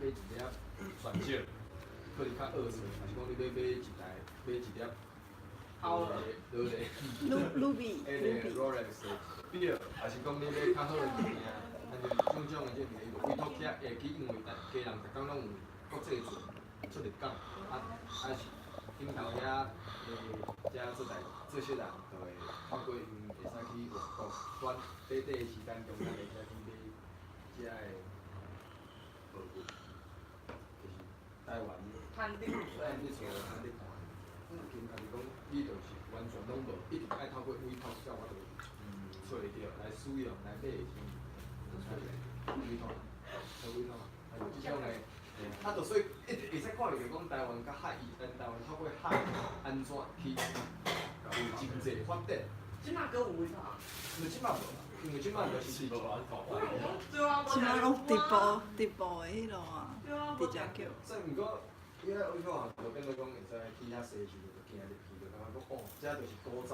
買一粒鑽石，可能較二手，還是講你欲買一台買一粒好了勞力。 Ruby 迄個 Rolex 的錶，還是講你欲較好的物件，但是種種的這物件，伊就委託遐會去，因為家人逐工攏有國際船出入港，啊啊是頂頭遐的遮做代這些人就會透過𪜶會使去外國短短短的時間中間會使去買遮的寶物，就是台灣。攤佇咱佇厝咱佇看，兼家己講，你就是完全攏無，一定愛透過委託才有法度揣著來使用來買的時陣，委託，做委託，啊就這種的，啊，就所以一直會使看著就講台灣佮海，伊咱台灣透過海按怎去有真濟發展，這馬閣有委託啊？因為這馬無啦，因為這馬就是對啊，這馬攏直播直播的彼落啊，直接叫。所以毋過，伊遐委託啊，就變做講會使去遐西時，就行入去，就感覺講，哦，這就是古早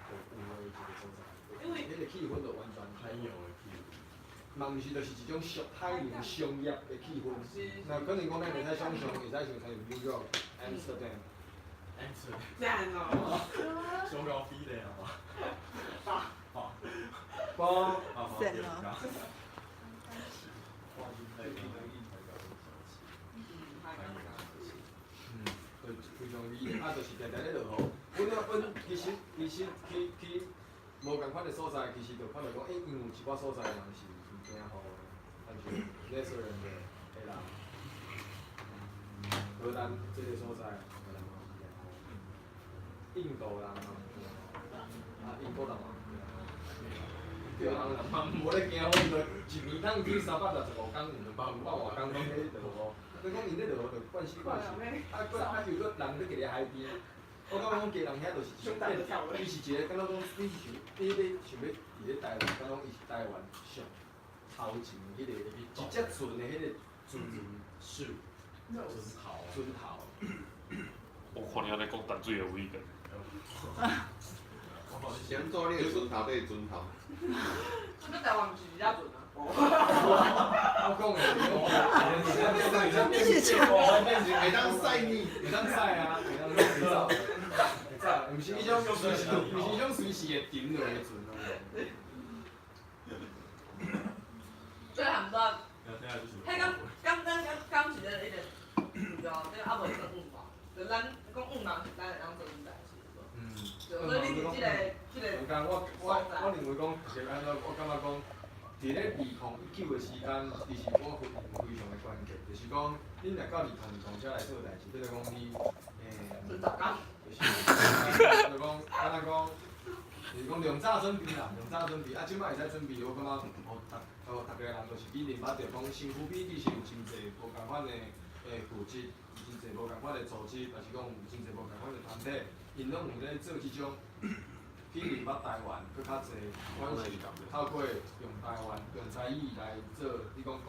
就有的一個所在，因為彼個氣氛就完全海洋的氣氛。嘛毋是，就是一種商海洋商業的氣氛。那可能講咱會使想像，會使像像 New York、Amsterdam。讚哦！上高飛的啊！好。講。讚哦。嗯，就非常美麗，啊，就是定定咧落雨。阮阮其實其實去去無仝款的所在，其實就看著講，欸，因有一寡所在人是毋驚雨的，但是 Netherlands 的人，荷蘭這個所在，荷蘭嘛毋驚雨，印度人嘛毋驚雨，啊，英國人嘛毋驚雨。對人人嘛無咧驚雨，就一年通去365工，200外工攏咧落雨。你講𪜶咧落雨就慣死慣勢，啊，閣啊又閣人咧佇咧海邊，我感覺講家人遐就是一種，伊是一個敢若講你是想你咧想欲佇咧台灣，敢若講伊是台灣上頭前的彼個一隻船的彼個船樹船頭。船頭。我看你按呢講淡水的味道。是按怎你的船頭你的船頭？這個台灣毋是一隻船啊。我講的是你是唱會當曬呢？會當曬啊，會當會走，會走，毋是彼種隨時，毋是彼種隨時會沉落的船哦。最含煞，彼敢敢咱敢敢是咱的彼個對啊，這個猶未算五嘛，就咱講五嘛是咱會當做啥代誌。對，所以你佇這個這個。我我我認為講，是按怎？我感覺講，佇咧2019的時間，其實我非非常的關鍵，就是講，恁若到2020才來做代誌，比如講你，就是就講，按怎講，就是講量早準備啦，量早準備，啊，這擺會使準備，我感覺，予逐予逐个人就是去認捌著講，身軀邊其實有真濟無仝款的組織，有真濟無仝款的組織，抑是講有真濟無仝款的團體，𪜶攏有咧做這種。去認捌台灣閣較濟，阮是透過用台灣用台語來做，你講講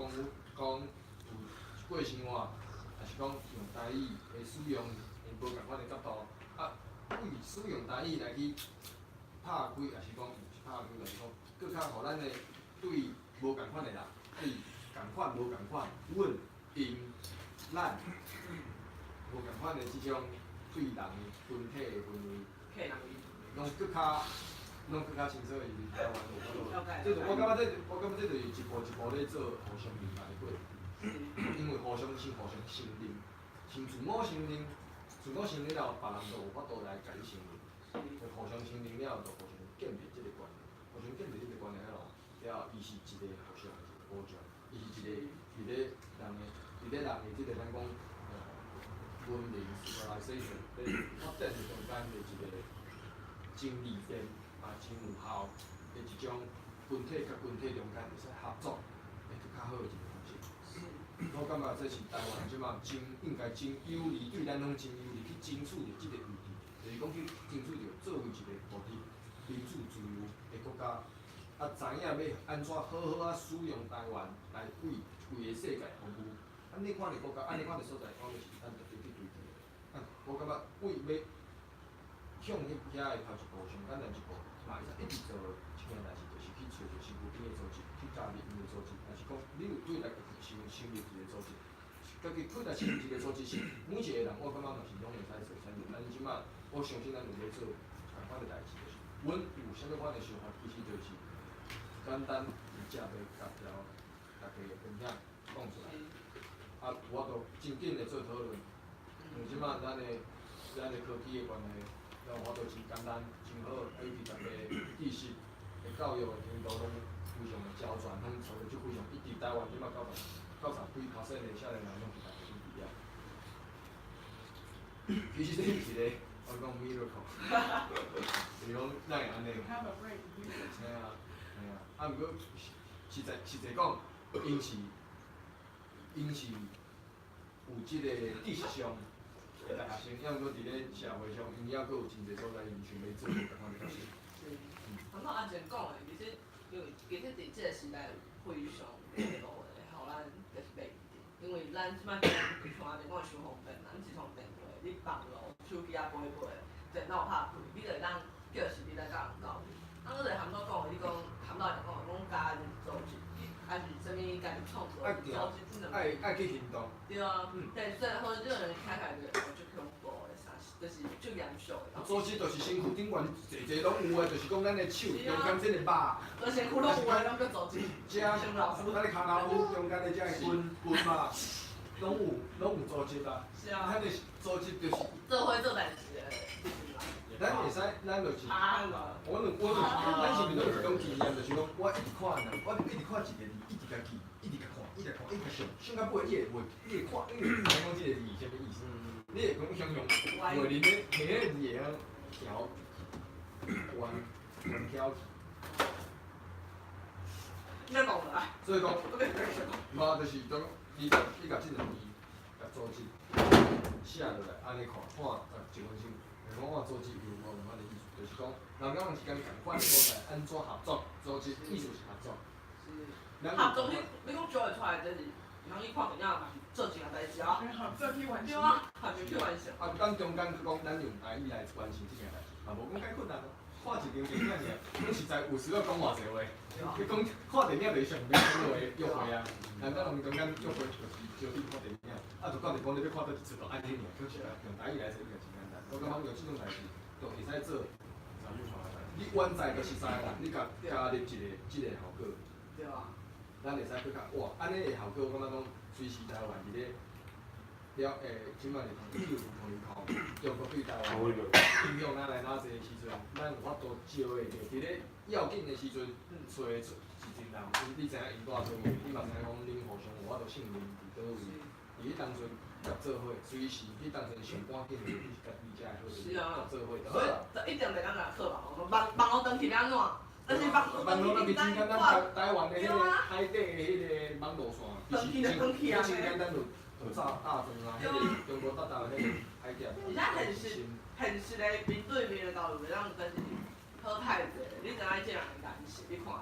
講有過生活，抑是講用台語的使用的無仝款的角度，啊，為使用台語來去拍開，抑是講毋是拍開，就是講閣較予咱的對無仝款的人，對仝款無仝款，阮、𪜶、咱無仝款的這種對人的群體的氛圍。攏閣較，攏閣較清楚，伊台灣有法度。這就我感覺這，我感覺這就是一步一步咧做互相明白的過程。因為互相先互相承認，先自我承認，自我承認了後，別人就有法度來共你承認。就互相承認了後，就互相建立這個觀念，互相建立這個觀念了後，了後伊是一個互相的一個保障，伊是一個佇咧人的，佇咧人的這個咱講，文明 civilization 咧發展的中間的一個。真利便嘛，真有效的一種群體佮群體中間會使合作，會閣較好的一個方式。我感覺這是台灣這馬真應該真有利，對咱攏真有利去爭取著這個位置，就是講去爭取著作為一個獨立、民主、自由的國家，啊，知影欲按怎好好仔使用台灣來為規個世界服務。按呢款的國家，按呢款的所在，講就是咱特別去追求的。啊，我感覺為欲向彼遐的頭一步，上簡單一步，嘛會使一直做一件代誌，就是去揣著身軀邊的組織，去加入𪜶的組織，抑是講你有對來家己想成立一個組織，家己佢若是有一个组织是每一个人，我感觉嘛是拢会使做产业。咱这摆我相信咱有咧做仝款的代志，就是阮有啥物款的想法，其实就是简单直接的共条大家分享讲出来，啊，有法度真紧的做讨论。因为这摆咱的科技的关系，咱有法度真简单、真好，尤其大家知识的教育的程度拢非常的齐全，拢做得就非常，一直台湾这摆90几%的少年人拢是大家拢伫遐。其实这是一个，我讲 miracle，就是讲咱会按呢。嘿啊，嘿啊，啊，毋过实际讲，𪜶是有这个知识上的大学生，抑毋过伫咧社会上，𪜶犹阁有真济所在，𪜶想欲做无仝款的角色。是，感觉阿前讲的，其实因为其实伫这个时代非常网路的，予咱就是袂记，因为咱这摆像阿前讲的伤方便，咱一通电话，你网路、手机仔飞飞，电脑拍开，你就会当叫时你来佮人交流。啊，我就含我讲的，你讲含老讲的，讲家己组织，还是啥物家己创作组织，这两爱去行动。对啊，但虽然或者这个人开起来就足恐怖的啥，就是足严肃的。组织就是身躯顶悬济济拢有的，就是讲咱的手中间这个肉。对，身躯拢有的，拢叫组织。这，咱的跤头骨中间的这个筋骨嘛，拢有组织啊。是啊。咱的组织就是。做伙做代志的。咱会使，咱就是，我就是，咱是毋是拢有一种经验，就是讲，我一直看人，我一直看一个字，一直共记，一直共看，一直看，一直想，想到尾你会袂，你会看，你会知影讲这个字是啥物意思。你会讲形容，袂恁咧，彼个字会晓翘，弯弯翘去。你讲来。所以讲，无就是讲，你共这两字，共组织写落来，按呢看，看一分钟。讲我组织有无仝款的意思，就是讲，人甲人之间仝款的所在，按怎合作？组织意思是合作。是。合作，你讲招会出来，这是，通去看电影嘛是做一件代志啊。合作去完成。对啊，合作去完成。啊，咱中间去讲，咱用台语来完成这件代志，嘛无讲介困难咯。看一场电影尔，讲实在有时要讲偌济话。你讲看电影就是上免讲话约会啊，人咱拢中间约会就是招你看电影，啊，就讲是讲你欲看佗一出就按呢尔，可是用台语来说应该真简单。我感觉用这种代志，就会使做。你原在就是知啦，你共加入一个这个效果。对啊。咱会使阁较哇，按呢的效果，我感觉讲随时台湾伫咧了这摆2020，中国对台湾影响咱来哪济的时阵，咱有法度招会著伫咧要紧的时阵，揣出是真难。你知影𪜶蹛佗位，你嘛知影讲恁互相有法度信任伫佗位。伫彼当阵共做伙，随时彼当阵上赶紧的，你是家己才会好，共做伙就好啦。所以一定袂当共错吧？网网路断去欲按怎？但是网路网路断去真简单，台湾的彼个海底的彼个网路线，其实真真简单，就炸大庄啊，彼个中国大陆彼个海峡。而且现实的面对面的交流，会当真是好太济。你知影这人的颜色，你看著，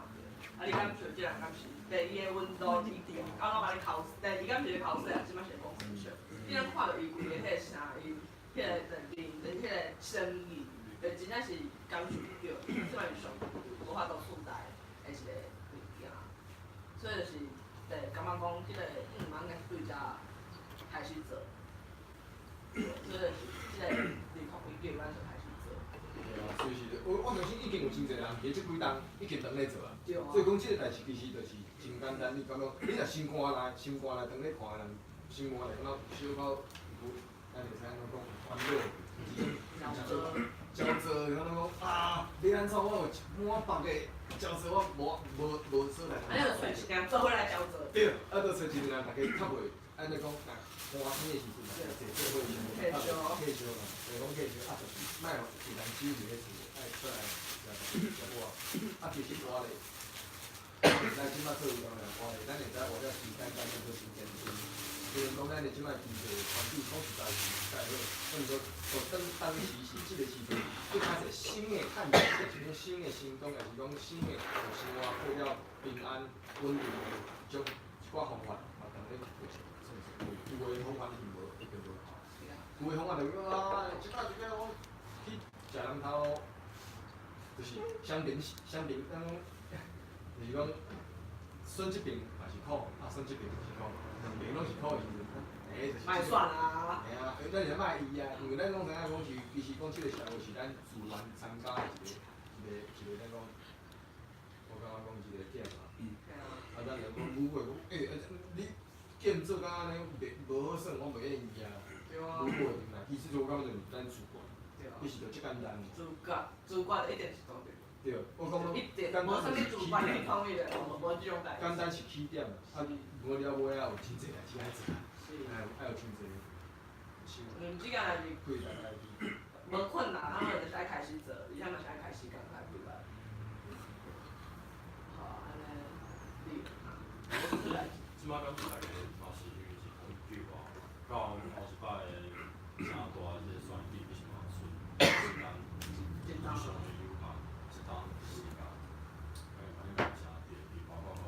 啊，你感受这人敢是？第伊的温度，啊，我共你剾，第二敢是咧剾洗，啊，这摆是咧讲生笑。你通看著伊规个彼个声音，彼个面，彼个声音，就真正是感受得著，这摆是上无法度取代的一个物件。所以就是，对，感觉讲这个愿望应该是对遮开始做，所以就是这个2019咱就开始做。对啊，随时，我相信已经有真济人伫这几冬已经当咧做啊。所以讲这个代志其实就是真简单，你感觉你若心肝内心肝内当咧看的人，心肝内感觉小可有，咱会使按怎讲烦恼，焦躁，敢若讲啊，欲按怎我有满腹的焦躁，我无无所在。啊，你就揣一个人做伙来焦躁。对，啊，就揣一个人，大家较袂按呢讲，若欢喜的时阵，大家坐做伙想，啊，继续嘛，就讲继续，啊，就是莫予一人只伫咧厝，爱出来食食活。啊，其实活咧，咱这摆做运动量活咧，咱会使活了时间简单做真坚持。虽然讲咱的这摆经济环境讲实在是介好，毋过就当当时是这个时阵，阁较济新的探索，一种新的成功，抑是讲新的予生活过了平安稳定的种一寡方法，嘛当咧算是有的方法是无一定无效。有的方法就讲啊，这摆这摆我去食人头，就是相邻相邻，咱讲就是讲选这边嘛是苦，啊选这边嘛是苦，两边拢是苦的时阵，莫选啊！嘿啊，咱是莫伊啊，因为咱拢知影講是，其實講這個社會是咱自願參加的一個一個一個咱講，我感覺講一個點啊。啊，咱就講如果講，欸，你劍做甲按呢袂無好耍，我袂願意啊。如果嘛，其實我感覺就是咱自願，其實就這簡單。自覺，自覺一定是重點。對，我講一定，無啥物自願去統一的，無這種代誌。簡單是起點，啊，無了尾仔有真濟代誌愛做，愛有真濟。嗯，這件代誌。無困難，啊，就是愛開始做，而且嘛是愛開始趕快起來。好，按呢，你，這擺感覺大家嘛是因為是講句話，到後一擺的誠大的這個選舉，其實嘛剩時間非常的有限，一冬時間，哎，反正誠對，包括講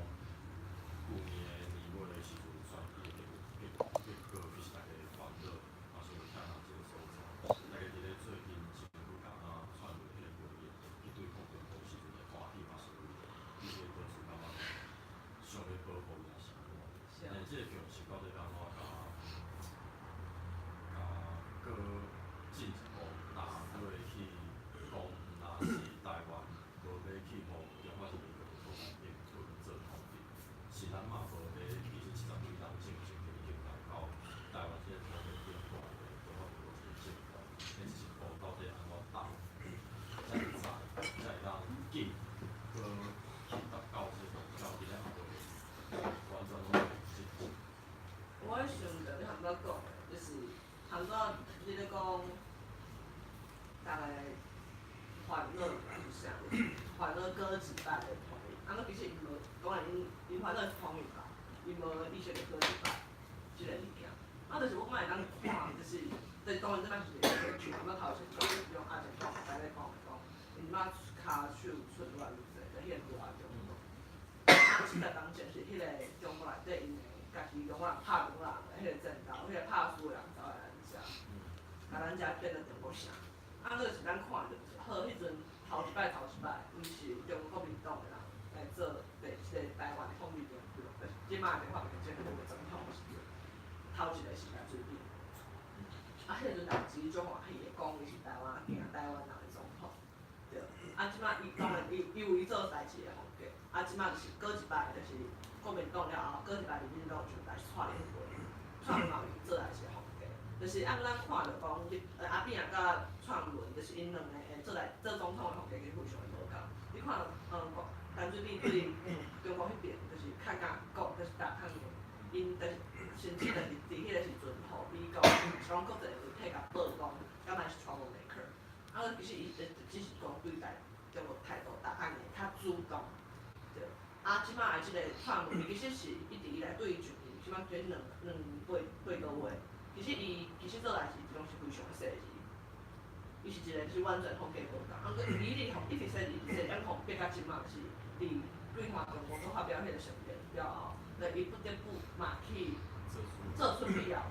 舊年的年尾的時陣選舉的結果，其實大家煩惱嘛是有聽到這個所在，大家佇咧最近政府共啊串聯彼個會議去對抗中國時陣的歡喜嘛是有，伊這個當時感覺想欲保護伊也是安怎，但是這個共識到底要按怎共共閣進一步踏落去講，毋若是台灣無欲去予中華人民共和國來併吞做統治，是咱嘛無咧，其實70幾冬進前就已經來到台灣這個土地頂懸的中華民國這個政權，那這一步到底按怎踏，才會知，才會當緊閣去達到這個目標，佇咧後尾完全攏無進步。我想著你含拄仔講的，就是含拄仔你咧講，逐个煩惱是啥？煩惱過一擺的統一，啊，毋其實伊無，當然𪜶𪜶煩惱是統一吧，伊無意識著過一擺這個物件。啊，就是我嘛會當看，就是當然這擺是一個像含拄頭先講，用阿前講，來咧講講，𪜶這擺跤手出愈來愈濟，就彼個大中國。啊，70冬前是彼個中國內底𪜶的家己中國人拍中國人的彼個戰鬥，彼個拍輸的人走來咱遮，共咱遮變做中國城。啊，這就是咱看著就是好，彼陣頭一擺頭一擺，毋是中國國民黨的人來做第這個台灣的統一中國，就是這擺中華民國政府的總統的時陣，頭一個是陳水扁。啊，彼個陣人其實足歡喜的，講伊是台灣囝，台灣人的總統。對，啊，這擺伊當然伊伊有伊做代誌的風格，啊，這擺就是過一擺就是國民黨了後，過一擺民進黨上台是蔡英文，蔡英文嘛有伊做代誌的風格，就是按咱看著講，阿扁佮蔡英文，就是𪜶兩个會做來做總統的風格其實非常的無仝。你看，陳水扁對中國彼邊就是較敢講，就是較較硬，𪜶就是甚至就是佇彼個時陣，予美國講國際媒體共報講，敢若是 trouble maker。啊，其實伊只是講對待中國態度較硬，較主動。對。啊，這擺的這個蔡英文，伊其實是一直以來對伊上任，這擺這兩兩八八個月，其實伊其實做代誌攏是非常的細膩。伊是一個就是完全風格無仝，啊，毋過伊一直予一直細膩，細膩予變到這擺是佇對華中國所發表彼個聲明了後，就伊不得不嘛去做出必要的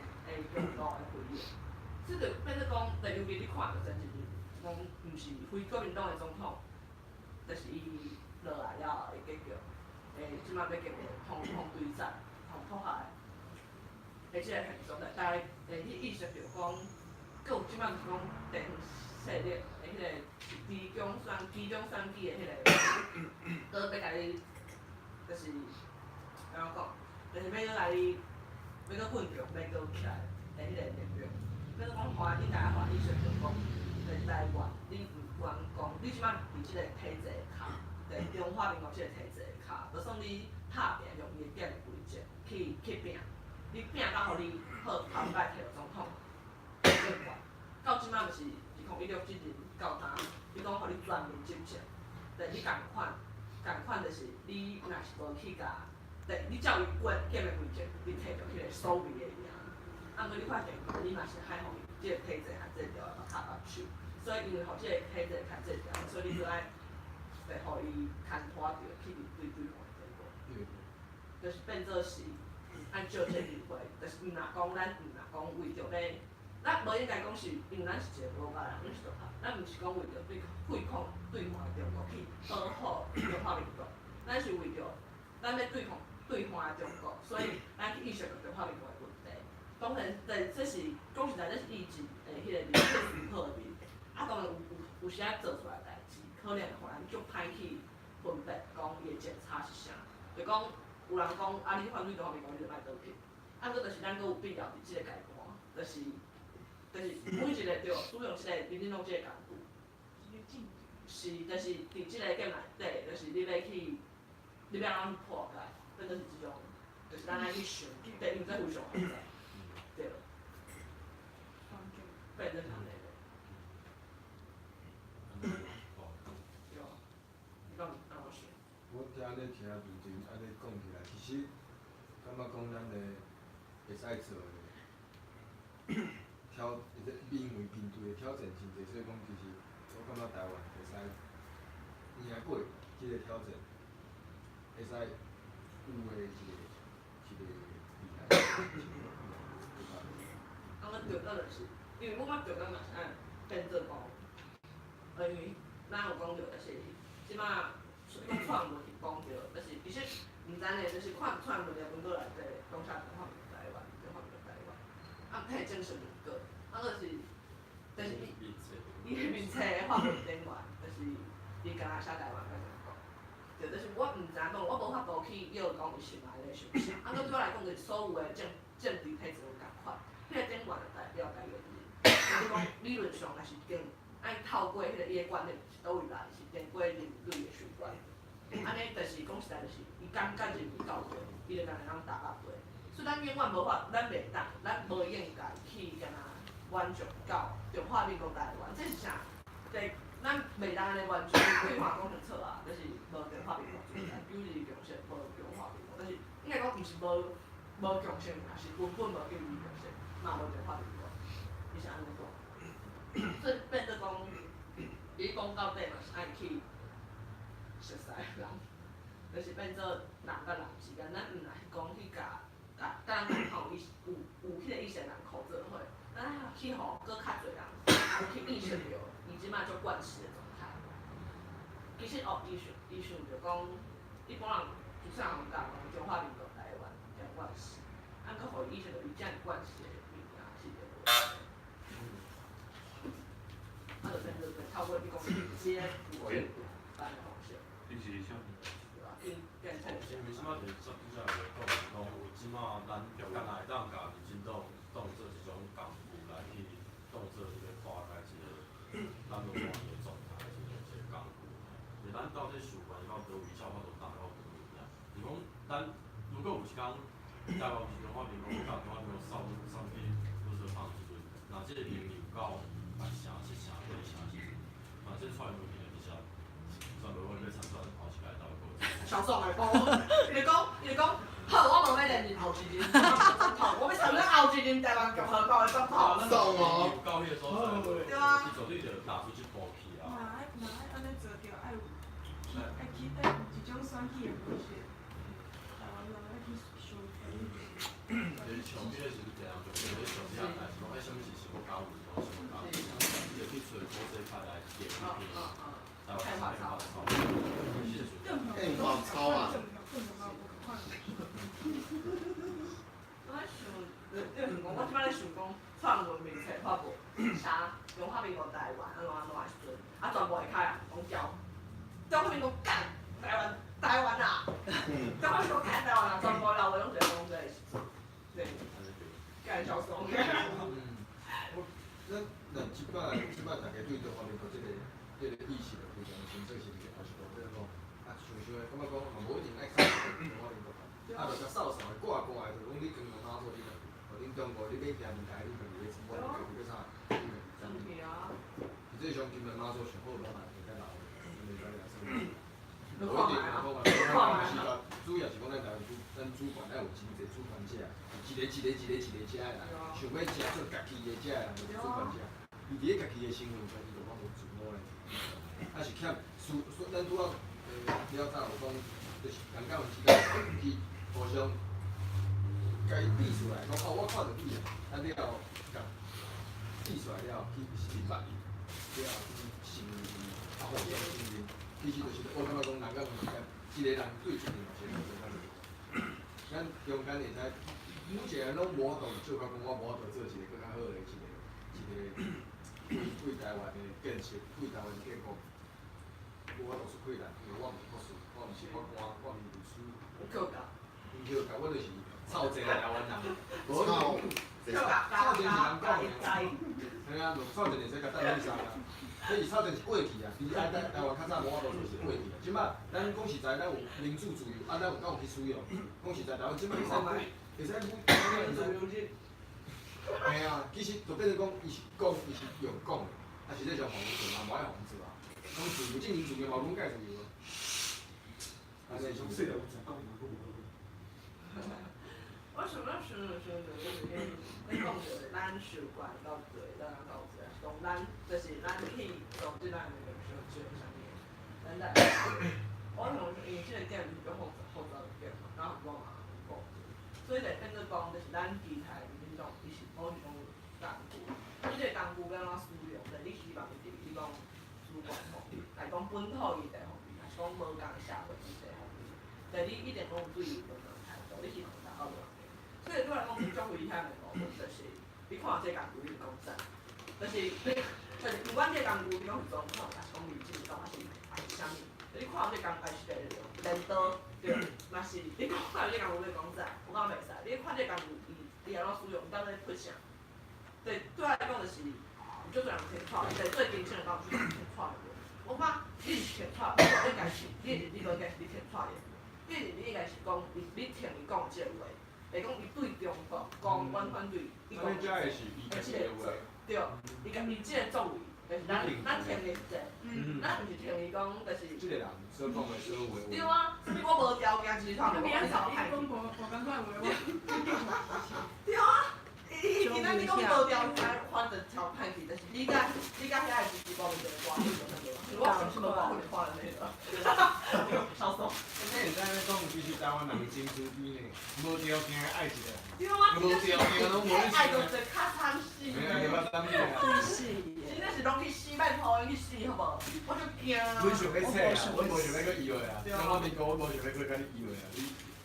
強度的回應。這就變做講，就尤其你看著前一日，講毋是非國民黨的總統，就是伊落來了後的結局，這擺欲結果統統對戰，統統下的，這個現象，大家會去意識著講，閣有這擺就是講地方勢力的彼個期中選期中選舉的彼個，閣欲共你，就是按怎講，就是欲閣來欲閣奮強，欲閣起來的彼個力量。變做講，予恁大家予意識著講，佇台灣，你毋管講，你這擺佇這個體制跤，佇中華民國這個體制跤，就算你拍拚用伊的劍規則去去拚，你拚到予你好頭一擺摕著總統政權，到這擺就是2016這任到今，你講予你全面執政，但你仝款，仝款就是你若是無去共，對，你照伊規劍的規則，你摕著彼個所謂的贏。啊，毋過你發現你嘛是愛予伊這個體制牽制牢的目跤目手，所以因為予這個體制牽制牢，所以你閣愛會予伊牽拖著去面對對方的結果，就是變做是按照這個機會，就是毋若講咱毋若講為著欲，咱無應該講是，因為咱是一個國家人，咱是獨咱毋是講為著對對抗對岸的中國去討好中華民國，咱是為著咱欲對抗對岸的中國，所以咱去意識著中華民國的問題。當然，對，這是講實在，這是意志的彼個面，去思考的面。啊，當然有時仔做出來代誌，可能會予咱足歹去分辨，講伊的檢查是啥。就講有人講啊，你犯罪中華民國，你就莫倒去。啊，閣就是咱閣有必要佇這個階段，就是每一個對，使用這個民進黨這個工具，是，就是佇這個間內底，就是你欲去，你欲按怎去破解，變做是這種，就是咱愛去想，對，因為這非常複雜，對。變做是按呢。對，你講按怎想？我聽咧聽如今按呢講起來，其實感覺講咱的會使做的挑，面為面對的挑戰真濟，所以講其實我感覺台灣會使贏過這個挑戰，會使有的一個未來。啊，阮著咱就是，因為我感覺著咱嘛是愛變做講，因為咱有講著，就是這馬講串文是講著，就是其實毋知呢，就是看串文的文稿內底講啥中華民國台灣，中華民國台灣，啊，彼個正式文稿，啊，就是就是伊伊面冊的法文頂懸，就是伊敢若寫台灣甲中國，對，就是我毋知影講，我無法度去臆講伊心內咧想啥，啊，閣對我來講，就是所有的政治體制攏仝款，彼個頂懸就代表家己的人，就是講理論上若是經愛透過彼個伊的觀念是佗位來，是經過人類的習慣，按呢就是講實在就是伊感覺認為到位，伊就敢會當答到位，所以咱永遠無法，咱袂當，咱無應該去敢若滿足到中華民國台灣，這是啥？對，咱袂當按呢完全規劃講清楚啊，就是無中華民國存在，九二共識無中華民國，但是應該講毋是無共識，也是根本無九二共識，嘛無中華民國，伊是按呢講。所以變做講，伊講到底嘛是愛去熟似人，就是變做人佮人之間，咱毋若是講去共咱吼伊有彼個意識的人苦做伙，咱去予閣較濟人去意識著伊這擺足慣勢的狀態。其實哦，伊想著講，一般人就算人教講中華民國台灣遮慣勢，啊，閣予伊意識著伊遮爾慣勢的物件是對無？啊，就變做透過你講這個有辦的方式，你是啥物？對吧？變變成因為這擺就是拄才有咧講，講這擺咱敢若會當共民進黨當做一種工具來去當做這個破解一個咱無滿意的狀態，一個工具。是咱到底受權到佗位才有法度打到佗位爾。是講咱如果有一工台灣毋是中華民國，共中華民國送去垃圾桶的時陣，若這個能力有夠別城市城對城時陣，嘛這出來問題其實全部會欲參選後一屆投過。小爽的講，伊就講，好，我無欲連任後一任總統，我欲參選後一任台灣共和國的總統。爽哦！有夠彼個所在，對啊。伊絕對就踏出這步去啊。嘛愛嘛愛按呢做著，愛有去愛去愛有一種選舉的模式，台灣人愛去想選舉。就是像彼個時陣，人就咧想這樣代誌，講欸，啥物是什麼交流，什麼交流，伊就去揣國際派來建一篇台灣產業化操。變化操啊！我想，就是講，我這擺咧想講，串文面冊發無啥，中華民國台灣按怎按怎的時陣，啊，全部會開啊，攏叫中華民國幹台灣台灣啊，中華民國幹台灣啊，全部老話攏一個講這個時陣，對，幹超爽。我咱咱這擺大家對中華民國這個意識就非常清楚，是毋是？還是講比如講啊，想想的感覺講嘛無一定愛看中華民國，啊，就共掃掃的掛掛的，就講你光榮媽祖你家己，哦，恁中國你欲行物件，你家己欲我家己欲啥，你家己。啊。實際上，金門媽祖上好攏嘛會使留，袂使掠算。無一定啊，是啦，主要是講咱台灣主，咱主權愛有真濟主權者，一個一個一個一個遮的人，想欲食做家己的遮的人就是主權者。伊佇咧家己的身份，家己就講無自我咧。啊是欠，咱拄仔了早有講，就是人佮人之間去互相共伊比出來，講哦，我看著你啊，啊了後共比出來了後去明白伊，了後去承認伊，啊互相承認。其實就是我感覺講人佮人之間，一個人對一個人嘛是互相咱中間會使每一个人攏無法度照講，講我無法度做一個閣較好的一個對台灣的建設，對台灣的建國，無法度出氣力，因為我毋是博士，我毋是法官，我毋是律師。扣教。毋扣教，我就是臭濟的台灣人。無臭扣教臭濟是人講的。加一。嘿啊，就臭濟會使共等去三啊。這是臭濟是過去啊，其實愛台灣較早無法度做是過去啊。這擺咱講實在，咱有民主自由，啊，咱有敢有去使用？講實在，台灣這擺會使會使自由日。嘿啊，其實就變成講，伊是講，伊是用講的，啊，實際上予阮做嘛，無愛予阮做啊。講自由，政治自由嘛，阮介自由啊。啊，是從細就有講無講無。我想咱想想就是咧講著咱受關到罪，咱到罪，講咱就是咱去當這咱的小少啥物，咱來。我想因為這個點是較複雜複雜一點嘛，然後我嘛講，所以就變做講，就是咱其他的民眾，伊是講是講工具，你這個工具欲按怎使用，就你希望伊伫你講主觀方面，來講本土議題方面，還是講無仝社會議題方面，就你一定攏有對伊不同態度，你希望達到偌濟。所以對我來講，足危險的部分就是，你看這工具，你就講讚，就是你，就是不管這個工具你講是總統，還是講民進黨，還是啥物，你看這工具是鐮刀，對，嘛是你看這工具你講讚，我感覺袂使。你看這工具，伊按怎使用，當咧出啥？對，對我來講就是，有足濟人提出來，對，最基層的講就是提出來的。我感覺你是提出來，我應該是，你你無應該是你提出來的，你你應該是講，你你聽伊講這個話。會講伊對中國講，阮反對，伊講，這個做，對，伊家伊這個作為，就是咱聽的是這個，咱毋是聽伊講，就是。這個人所講的所有話。對啊，啥物我無條件是創無，我超歹。對啊，伊伊今仔日講無條件，反正超歹去，就是你佮遐的支持無一個關係，我是無關係看的那個，超爽。你會使按呢講，其實台灣人真自卑呢，無條件愛一個人。對啊，無條件攏無咧愛就就較慘死。嘿啊，就較慘死啊。死。真正是攏去死，拜託去死，好無？我就驚。阮想欲切啊，阮無想欲閣醫落啊。中華民國，阮無想欲閣共你醫落啊。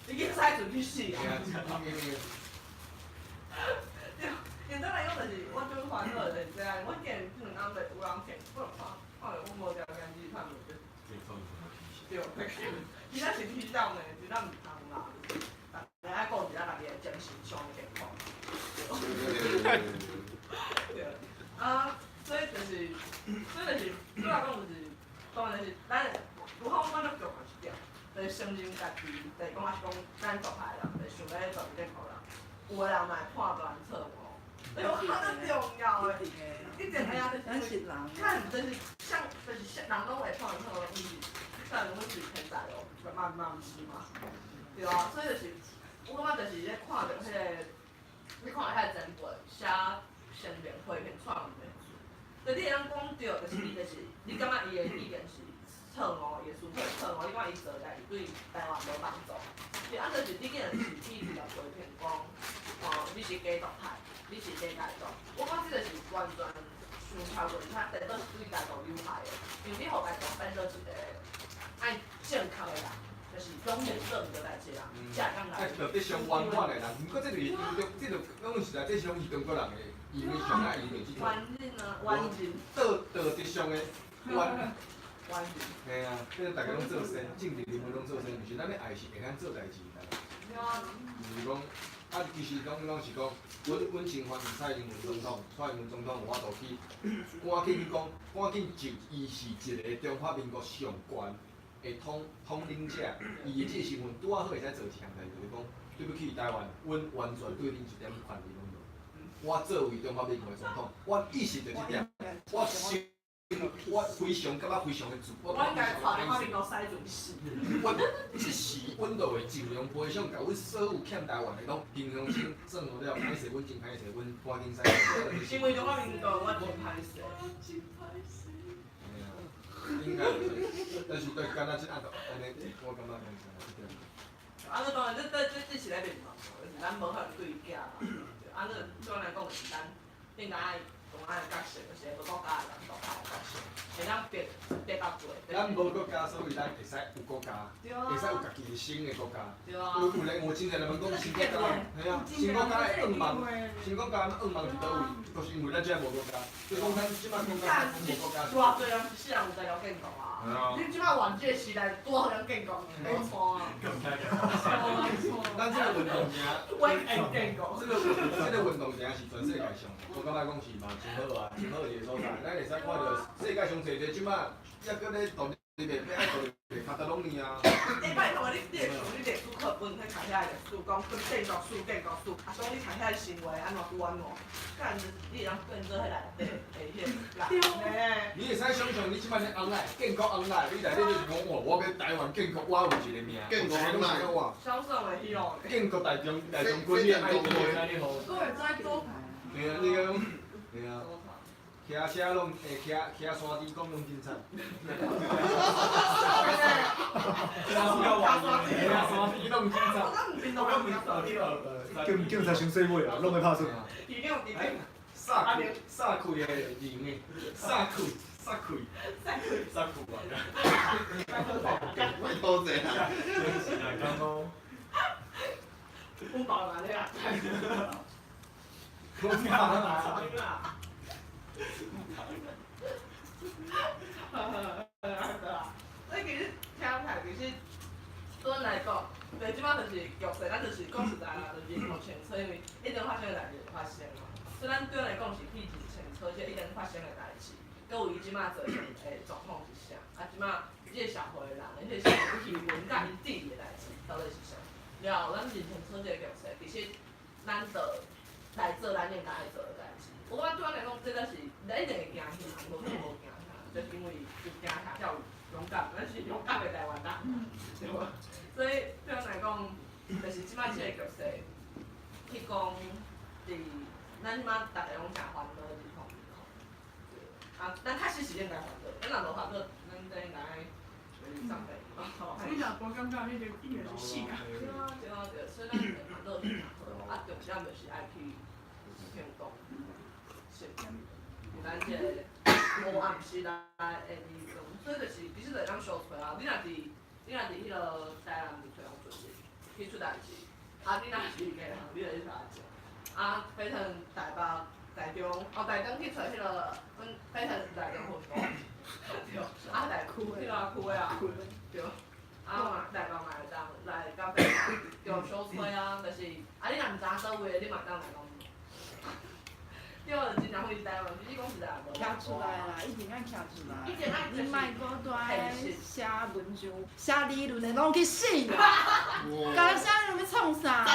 你去使陣去死啊！對，簡單來講就是，我最煩惱就是這樣，我見這兩工就有人騙，我就看，看著我無條件去看就。對，其實是天長的，真正毋通啦，就是逐家愛顧一下家己的精神上的健康。對，啊，所以就是，所以就是，對我來講就是，當然就是咱，有可阮足重要一點，就是承認家己，就是講還是講咱獨派人，就是想欲做建國人，有的人嘛會判斷錯誤，哎呦，較重要的，一定會啊，就是，看就是像就是像人攏會判斷錯誤，伊是，雖然阮是天才哦，嘛嘛毋是嘛，對啊，所以就是，我感覺就是咧看著彼個，你看遐個前輩寫聲明批評錯誤的，就你會當講對，就是你就是你感覺伊的意見是錯誤，伊的思考是錯誤，你感覺伊做代志對台灣無幫助，對啊，就是你竟然是去直接批評講，哦，你是假獨派，你是假台獨，我感覺這個是完全傷超過，而且顛倒是對台獨有害的，因為你予台獨變做一個愛正確的人，就是永遠做毋對代誌的人，才會當來。道德上圓滿的人，毋過這就是中，這就講實在，這是攏是中國人的，伊們上愛用的這種。完人啊，完人。道德上的圓。完人。嘿啊，變做逐家攏做生，政治人物攏做生，毋是咱咧愛是會當做代誌啦。對啊。就是講，啊，其實攏是講，阮真歡迎蔡英文總統，蔡英文總統有法度去，趕緊去講，趕緊就伊是一個中華民國上懸的統領者，伊的這個身份拄仔好會使做一項代誌，就是講，對不起台灣，阮完全對恁一點權利攏無。我作為中華民國的總統，我意識著這點，我我非常感覺非常的自，我應該看中華民國使陣死。阮這時，阮就會盡量賠償，共阮所有欠台灣的攏平常心算好了，歹勢，阮真歹勢，阮趕緊使。因為中華民國，我真歹勢。真歹勢。嘿啊，應該是，但是對，敢若這按按呢，我感覺講啥這點。啊，你當然，這是咧面嘛，就是咱無法度對囝嘛。啊，你對我來講，就是咱應該愛講湾的角色，就是无国家的人国家的角色，会当别别到做。咱无国家，所以咱会使有国家，会使有家己的新的国家。有有咧，有真济人讲新国家，嘿啊，新国家的愿望，新国家的愿望伫佗位？就是因为咱这无国家，所以讲咱这摆国家无国家。偌济人一世人有在了建国啊！你这摆换这个时代，拄好人建国，无错啊。咱这个运动真，我建国。这个运动真是全世界上，我感觉讲是嘛真好啊，真好一个所在。咱会使看著世界上济济这摆，抑阁咧独立袂，欲爱独立袂，卡达拢尼啊。欸，拜托你，你会想你历史课本，彼读遐历史，讲建国史、建国史，啊，讲你读遐新话按怎拄按怎，干你会当变做彼内底的彼个人呢？你会使想象你这摆咧翁仔，建国翁仔，你内底就是讲，哇，我欲台湾建国，我有一个名，建国翁仔我。小爽的彼落。建国大将大将军，你爱你爱你好。都会知做牌。对啊，你讲，对啊。骑车拢会骑骑山猪讲拢真惨。骑山猪拢真惨。警警察伤细尾啊，拢会拍出。撒开撒开的人的，撒开撒开撒开啊！莫多谢啊。阮爸妈咧啊。阮爸妈。所以其实听起来，其实对阮来讲，对，这摆就是局势，咱就是讲实在啦，就是目前楚，因为一直发生的代志发生嘛，所以咱对阮来讲是去认清楚这一直发生的代志，阁有伊这摆造成的状况是啥？啊，这摆这个社会的人，这个社会气氛佮因治理的代志到底是啥？了后，咱认清楚这个局势，其实咱就来做咱应该爱做的代志。我感觉对阮来讲，这才是咱一定会惊吓，无可能无惊吓，就是因为有惊吓才有勇敢，咱是勇敢的台湾人，对无？所以对阮来讲，就是这摆这个局势，去讲伫咱这摆逐个拢诚烦恼2020，对，啊，咱确实是应该烦恼，咱若无烦恼，咱这应该就是上辈。你若无感觉，你就一定是死啊！对啊对啊对，所以咱烦恼是诚好，啊，重点就是爱去行动。是，咱这个黑暗时代的地方，所以就是其实就会当相揣啊。你若伫彼个台南就揣王俊去出代志，啊，你若是基隆，你就去揣阿静。啊，飞腾台北、台中，哦，台中去揣彼个，阮飞腾是台中分部，对，啊台对啊区的啊，对，啊嘛台北嘛会当来甲飞腾，对，相揣啊，就是啊，你若毋知影佗位，你嘛会当来讲。对，真正会台湾，其实讲实在无。徛出来啦，一定爱徛出来。一定爱。你莫阁蹛写文章、写理论的拢去死啦！共你写理论欲创啥？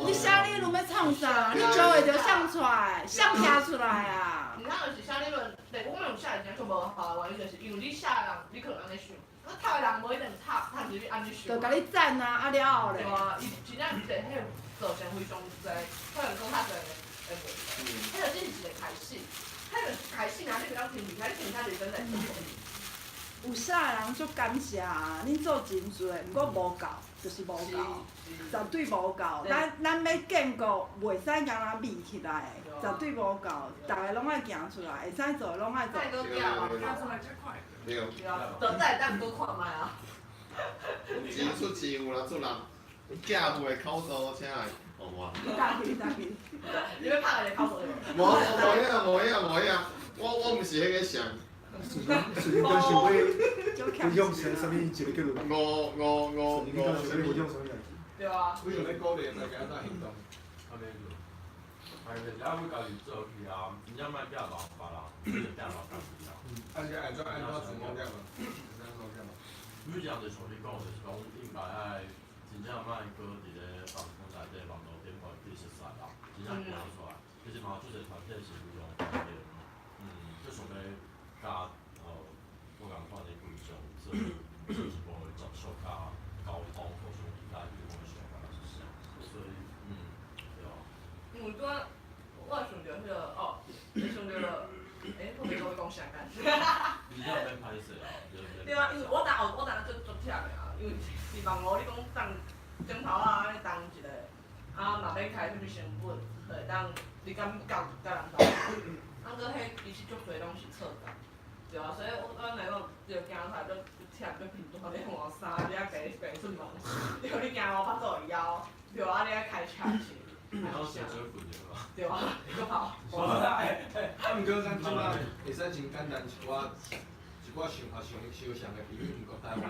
你写理论欲创啥？你招会著谁出来？谁徛出来啊？毋通就是写理论，对，我们写的真足无效的原因，就是因为你写的人，你可能按呢想，啊，读的人无一定读，读是你按呢想。就共你赞啊，啊了后咧。对啊，伊真正是彼个造成非常济，可能讲较济的问题。彼个只是一个开始，彼个开始，若你袂当停伫遐，你停遐就真在做。有啥人足感谢啊！恁做真济，毋过无够，就是无够，绝对无够。咱欲建国，袂使干焦眯起来，绝对无够。逐个拢爱行出来，会使做拢爱做。行出来才快。对。对啊，就再会当阁看觅啊。钱出钱有啦，出人，寄付的口数，请来予我。你打去，你打去。你欲拍一个口数？无无无影无影无影，我毋是彼个想。顺顺刚想欲分享啥物一个结论？五五五你刚想欲分享啥物代志？对啊。为想欲鼓励大家按怎行动？按呢做。哎，就是爱为家己做起啊，真正莫寄留别人，你就寄留家己啊。啊，是按怎按怎自我减嘛？按怎减嘛？每一样就像你讲，就是讲应该爱真正莫阁伫咧房间内底网路顶悬去熟似人，真正行出来。其实嘛，足济团体是非常关键，就想欲佮无仝款的规章做做一步的接触佮沟通，互相理解对方的想法是啥，所以，对啊。因为拄仔我想著彼个哦，想著，欸，我袂讲欲讲啥干。你这免歹势啊，对啊，因为我当我当足足忝的啊，因为伫网路你讲当枕头啊，按呢动一下，啊，啊嘛免开啥物成本，就会当你敢够佮人斗。啊，毋过彼其实足济拢是错觉，对啊，所以我阮来讲，就行出来就忝，就贫惰咧换衫，你爱爬爬出门，对，你行路腹肚会枵，对啊，你爱开车是。对啊，阁跑。啊，毋过咱这摆会使真简单一寡一寡想法上相像的，比如毋过台湾，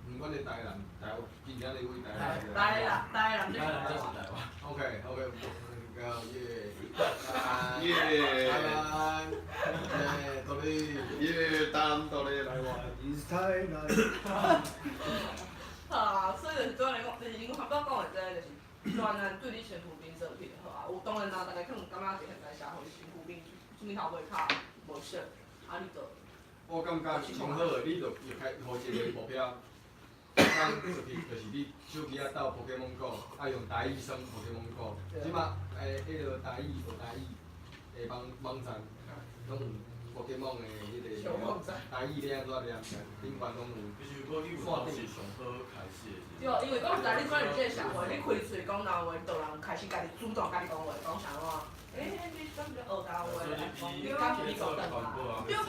毋管咧台南、台湾，今仔日位台南。台南，台南，台南这是台湾。 OK，OK，耶，耶，台湾，耶，独立，耶，台南独立。台灣 is 台南。好啊，所以就是對我來講，就是因為頭拄講的這個，就是專案對你身軀邊做起就好啊。有當然啦，逐家可能感覺佇現在社會身軀邊出面頭尾較無熟，啊你就。我感覺上好的，你就開予一個目標，咱出去就是你手機仔鬥 Pokemon Go，愛用台語耍 Pokemon Go。這擺彼个台語學台語的網網站，攏有 Pokemon 的彼个台語咧按怎咧，頂懸攏有。其實我以為是上好開始的。對，因為講實在，你轉入這個社會，你開喙講台話，就有人開始家己主動共你講話，講啥物？欸，你敢是學台話？你敢是你講台話？對對，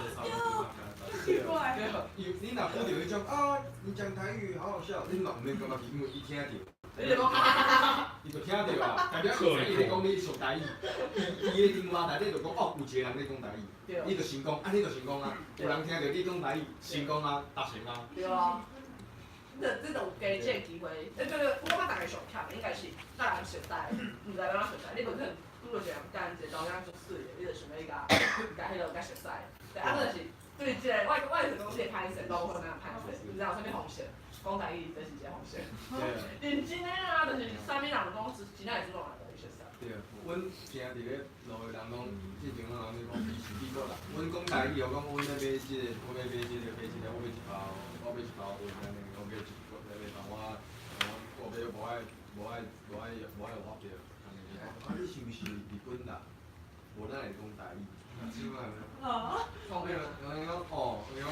奇怪。你若拄著彼種啊，你講台語好好笑，你嘛毋免感覺因為伊聽著。你就講哈哈哈哈！伊就聽著啊，代表伊咧講你熟台語，伊伊的電話內底就講哦，有一個人咧講台語，你就成功，按呢就成功啊！有人聽著你講台語，成功啊，達成啊。對啊，這這就有加這個機會。欸，對對，我感覺逐家上欠的應該是逐人熟知，毋知欲按怎熟知。你無可能拄著一個人干一個查某囝足媠的，你就想欲共共彼个共熟似。對，啊，就是對這個，我我會想講這個歹勢，大部分人歹勢，毋知有啥物方式。講台語，這是一個方式。認真的啊，就是啥物人講，真正會主動來共你熟似。對，阮行佇咧路的人攏，之前攏人咧講伊是美國人。阮講台語，我講阮咧買這個，我欲買這個，買這個，我買一包，我買一包煙按呢，我買一個，來幫我，我買無愛，無愛，無愛，無愛有發票，按呢。啊，你是毋是日本人？無咱會講台語。啊，這擺。哦。我講哦，我講，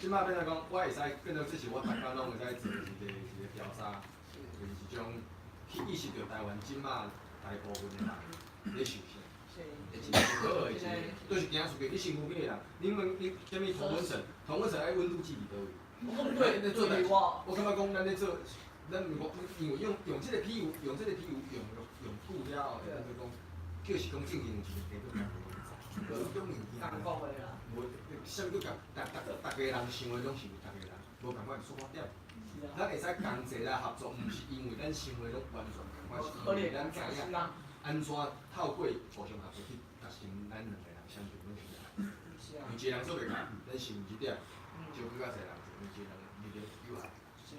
這擺變做講，我會使變做這是我逐工攏會使做一個一個調查，就是一種去意識著台灣這擺大部分的人咧想啥。會真好的一個，就是行出去，你身軀邊的人，你問你啥物同溫層，同溫層愛溫度計佇佗位？對，咧做代誌，我感覺講咱咧做，咱毋講，因為用用這個比喻，用這個比喻用用久了後，會變做講，就是講正經有一個叫做無種物件，無，啥物叫共，逐逐逐家人想的攏是逐家人，無仝款出發點。咱會使同齊來合作，毋是因為咱想的攏完全仝款，是因為咱知影按怎透過互相合作去達成咱兩個人相對攏想的。有一個人做袂到，咱想這點，就閣較濟人做，有一個人力量有限。是，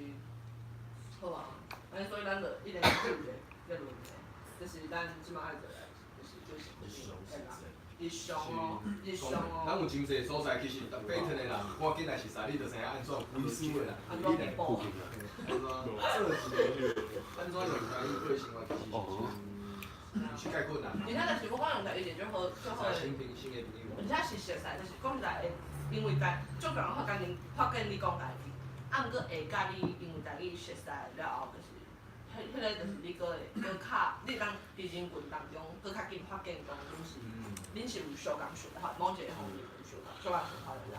好啊，按呢所以咱就一定做一個結論，就是咱這擺愛做的，就是就是日常哦，日常哦。咱有真濟所在，其實爬天的人，趕緊來熟似，你就知影按怎規輸的人，按怎進步。按怎做一個，按怎用台語過生活，其實是真概困難。而且就是我講用台語就好，就好。新朋新的朋友。而且是熟似，就是講實在，因為台足人發現發現你講台語，啊，毋過會佮你因為台語熟似了後，就是。彼彼个就是你閣會閣較，你會當佇人群當中閣較緊發現講恁是恁是有相仝想法，某一个方面有相仝相仝想法的人。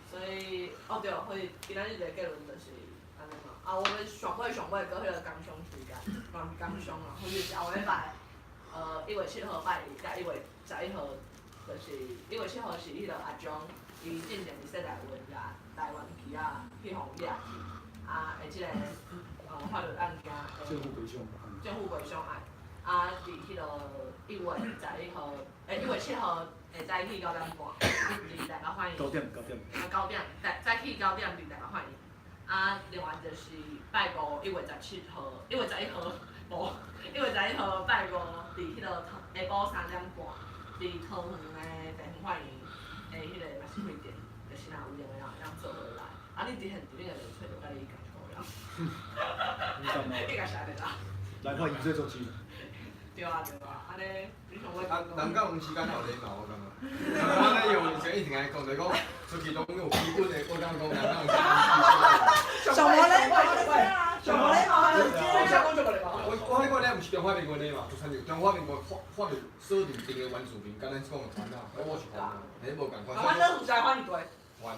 所以，哦對，所以今仔日的結論就是按呢嘛。啊，我欲上尾上尾閣彼个工商時間，嘛毋是工商啦，反正是後禮拜，1月7號拜二佮1月11號，就是1月7號是彼个阿張，伊進前佇雪內運掠台灣旗仔去予掠去，啊，會這个。法律案件，政府賠償，政府賠償案，啊，佇彼个1月11號，欸，1月7號下早起9點半，佇台北法院。九點九點。啊，九點，早起九點佇台北法院。啊，另外就是拜五1月17號，1月11號，無，1月11號拜五佇彼个下晡3點半，佇桃園的地方法院的彼個嘛是開庭，就是若有閒的人會當做伙來。啊，你佇現場你會揣著佮你共你共啥咧啦？來看伊做主持。對啊對啊，按呢，你想欲啊，人甲人之間有禮貌，我感覺。我咧用以前一定愛講，就是講出去攏有基本的，我感覺講人甲人之間。上無禮貌啊！就无礼貌就是我这个。想讲就无礼貌。我迄个咧，毋是中华民国的嘛，就亲像中华民国法法律所认定的原住民，敢咱讲的番仔，我是番仔，迄无仝款。阮老师才番伊对。番。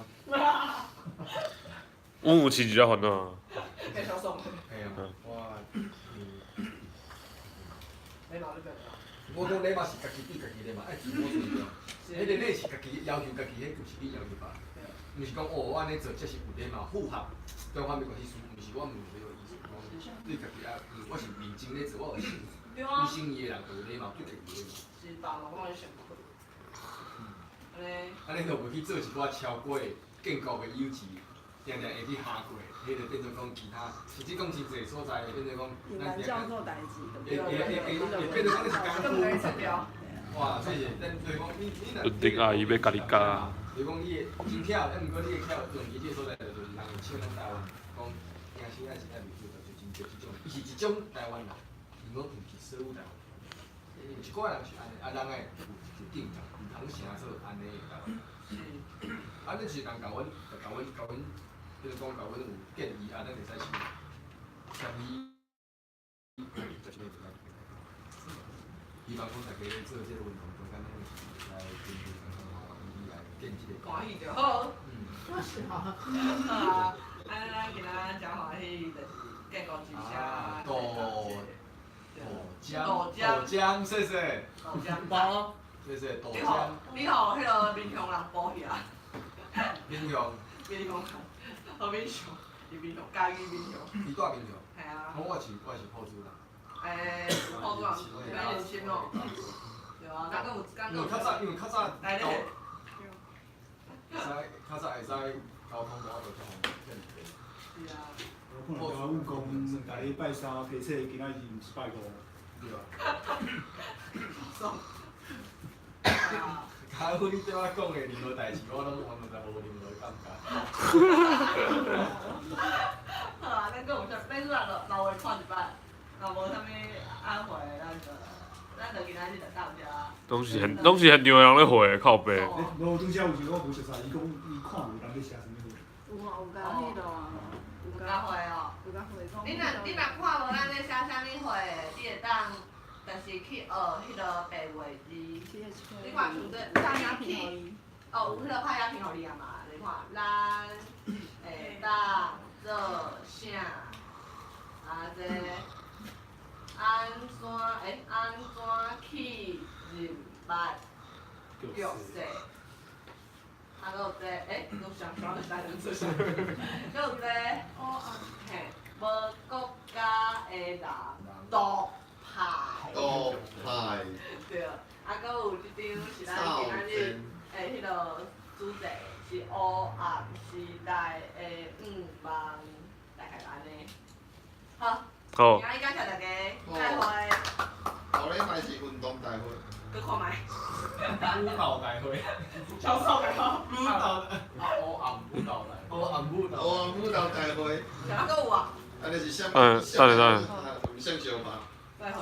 阮有饲一只番仔。会小爽。嘿啊，我，礼貌你变我讲礼貌是家己对家己礼貌，爱自我尊重。彼个礼是家己要求家己，彼毋是你要求别人。毋是讲哦，我按呢做，这是有礼貌，符合中华民国意思，毋是我毋是这个意思。讲对家己啊，我是认真咧做，我有诚心意的人就有礼貌，对家己礼貌。是吧？我讲你上亏。按呢。按呢就袂去做一寡超过建国的幼稚，定定会去下过，彼就变做讲其他，甚至讲真济所在会变做讲。隐瞒教做代志，会会会会变做讲你是功夫。哇，这是咱就是讲你你若。稳定阿姨欲共你教。就是讲你会真巧，啊，毋过你会巧用伫这个所在，就是人会笑咱台湾，讲惊死爱是爱袂对，就真济这种，伊是一种台湾人，毋过毋是所有台湾人。有一寡人是按呢，啊，人爱有一定见，毋通成做按呢的台湾人。是。啊，恁是人共阮，共阮，共阮，比如讲共阮有建议，啊，咱会使是协议。希望讲大家咧做这个运动中间，咱是来跟随来建这个。欢喜就好。嗯。我是好。好啊，安尼咱今仔真欢喜，就是建国之声。豆豆浆，豆浆，谢谢。豆浆包。谢谢豆浆。你予彼个民雄人补起来。民雄。民雄，何民雄，伊民雄，嘉义民雄。伊住民雄。系啊。我是埔子人。欸，埔子人，免认亲哦。对啊，咱阁有，咱阁有。因为较早，因为较早。来咧。会使，较早会使交通无法度遮方便。是啊。我可能甲阮讲，逐日拜三提册，今仔日毋是拜五。对啊。爽。假如你对我讲的任何代志，我拢完全无任何感觉。好啊，咱阁有啥？咱阁老话看一摆，若无啥物安慰，咱就今仔日就到遮。拢是现场的人咧回靠北。无，拄才有一个我无熟似，伊讲伊看有人咧写啥物货。有啊，有共彼落啊，有共回哦。有共回讲。你若看无咱咧写啥物货，你会当就是去学彼个白话字。你看像这，拍影片予伊。哦，有彼个拍影片予你啊嘛？你看，咱会当做啥？啊这按怎欸？按怎去认捌弱势？啊，阁有这欸，拢上上个台人做啥？阁有这，嘿，无国家的人独派。独派。对，啊，阁有这张是咱今仔日的彼个主题是黑暗时代的愿望，大概按呢。好。好。今仔日感谢大家，再会。后礼拜是运动大会。阁看觅。舞蹈大会。超爽的吼。舞蹈，啊，黑暗舞蹈大会，黑暗舞蹈。黑暗舞蹈大会。啥阁有啊？啊，你是啥？嗯，等下等下。毋算相拍。再会。